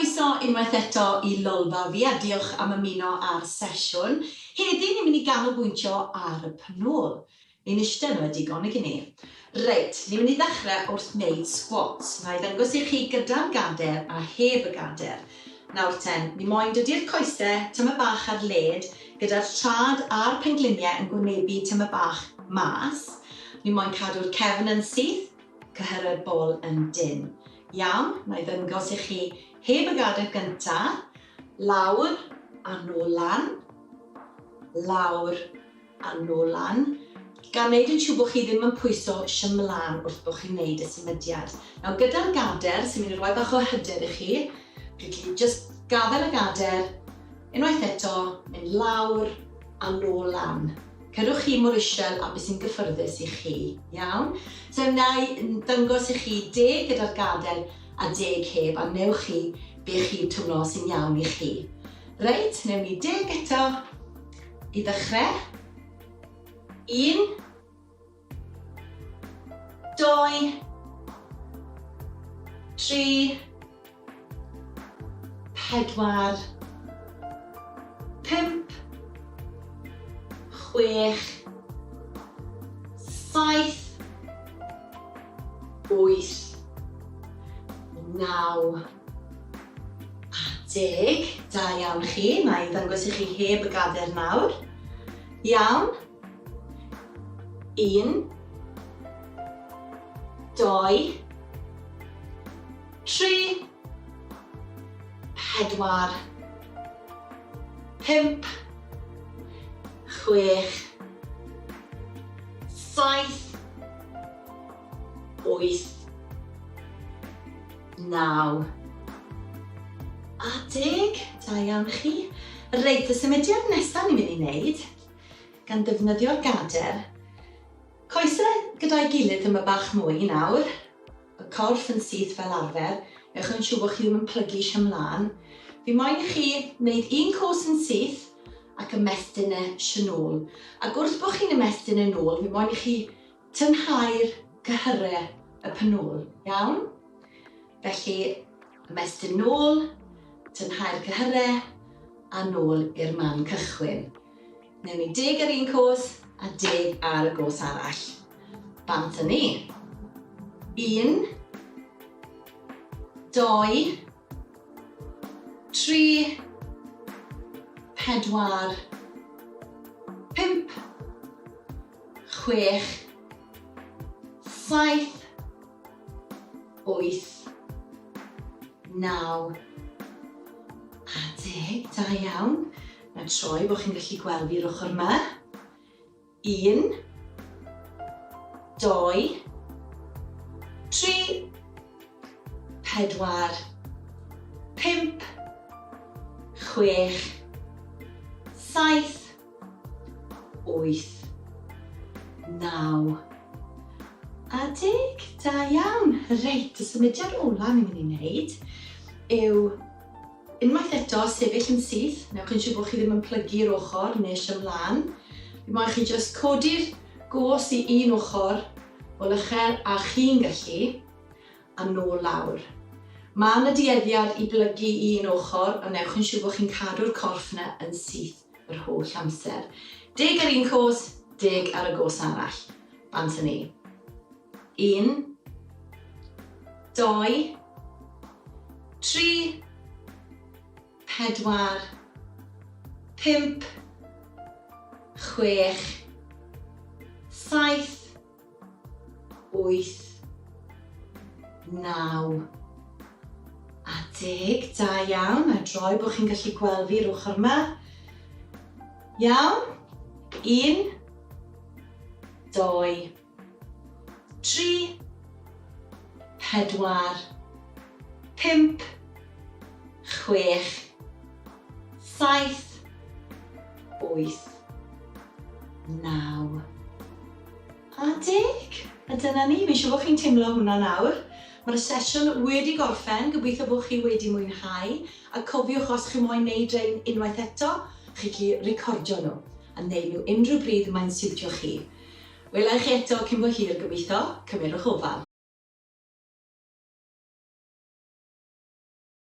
Croeso unwaith eto i Lolfa fi a diolch am ymuno â'r sesiwn. Heddi ni'n mynd i ganolbwyntio ar y penôl. Ni'n ishte yno digon nag 'yn ni? Reit, ni'n mynd i ddechrau wrth wneud squats. Na i ddangos i chi gyda'r gader a heb y gader. Nawr ten, ni moyn dydi'r coese tymed bach ar led, gyda'r trad a'r pengliniau yn gwynebu tymed bach mas. Ni moyn cadw'r cefn yn syth, cyhyrau'r bol yn dynn. Iawn, na i ddangos i chi heb y gader gynta, lawr a nôl lan, lawr a nôl lan, gan wneud yn siŵr bod chi ddim yn pwyso ymlaen wrth bod chi'n wneud y symudiad. Nawr gyda'r gader, sy'n mynd i roi bach o hyder i chi, chi'n gallu jyst gafael y gader, unwaith eto, mynd lawr a nôl lan. Cerwch chi mor isel a beth sy'n gyffyrddus i chi, iawn? So wna i ddangos i chi deg gyda'r gader a deg heb, a newch chi be chi'n twmlo sy'n iawn i chi. Reit, newn ni deg eto i ddechrau. Un, doi, tri, pedwar, pump, chwech, saith, wyth, naw, a deg. Da iawn chi. Na i ddangos i chi heb y gader nawr. Iawn. Un, doi, tri, pedwar, pump, chwech, saith, wyth, 9 a deg. Da iawn chi. Reit, y symudiad nesaf ni'n mynd i wneud, gan ddefnyddio'r gader, coesau gyda'i gilydd yma bach mwy nawr, y corff yn syth fel arfer, newch yn siŵr bod chi ddim yn plygu eisiau ymlaen. Fi moyn i chi wneud un cos yn syth ac ymestyn e nôl. Ac wrth bod chi'n ymestyn e nôl, fi moyn i chi Tynhau'r cyhyrau y penôl, iawn? Felly, ymestyn nôl, tynhau'r cyhyrau, a nôl i'r man cychwyn. Newn ni deg ar un cos a deg ar y gos arall. Bant â ni. Un, doi, tri, pedwar, pump, chwech, saith, wyth, naw, a deg. Da iawn. Na troi bod chi'n gallu gweld fi'r ochr yma. Un, doi, tri, pedwar, pump, chwech, saith, 8, 9 a deg. Da iawn. Reit, y symudiad ola ni'n mynd i wneud yw unwaith eto sefyll yn syth. Newch yn siŵr bod chi ddim yn plygu'r ochr nes ymlaen. Fi moyn chi jyst codi'r gos i un ochr o lychel a chi'n gallu a nôl lawr. Mae yna dueddiad i blygu i un ochr, ond newch yn siŵr bod chi'n cadw'r corff yna yn syth yr holl amser. Deg ar un cos, deg ar y gos arall. Bant â ni. Un, doi, tri, pedwar, pump, chwech, saith, 8, 9 a deg. Da iawn. A droi bod chi'n gallu gweld fi'r ochr yma. Iawn. Un, doi, tri, pedwar, pump, chwech, saith, wyth, naw a deg. A dyna ni, fi'n siŵr bod chi'n teimlo hwnna nawr. Mae'r sesiwn wedi gorffen, gobeithio bod chi wedi mwynhau, a cofiwch os chi moyn neud rhein unwaith eto, chi gallu recordio nhw a neud nhw unrhyw bryd mae'n siwtio chi. Wela i chi eto cyn bo hir gobeithio, cymerwch ofal.